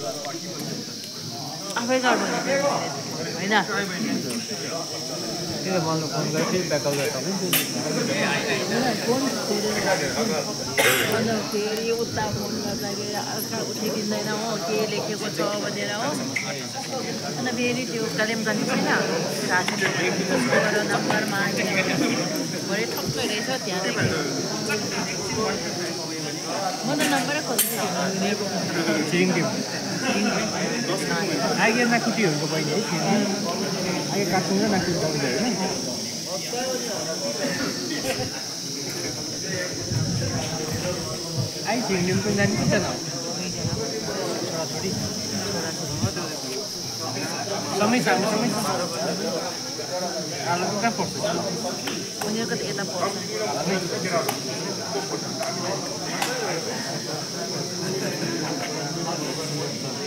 आफै गर भने हैन के मलाई फोन गरेर फेरि ब्याकअप गर्छ भने फेरि उता फोन गर्दाखेरि अर्का उठिदिँदैन हो के लेखेको छ भनेर हो अनि फेरि त्यो कालिम्पोङ छैन साथीबाट नम्बर माग्यो भरे ठक्कै रहेछ त्यहाँ म त नम्बरै खोज्छु आगे नाकुटीहरूको पहिले है आगे काट्नु र नाकुटी पाउँछ होइन आई छिङडिमको नानी कतिजना हो समय सानो समय आलुको कहाँ पर्छ उनीहरूको त यता पर्छ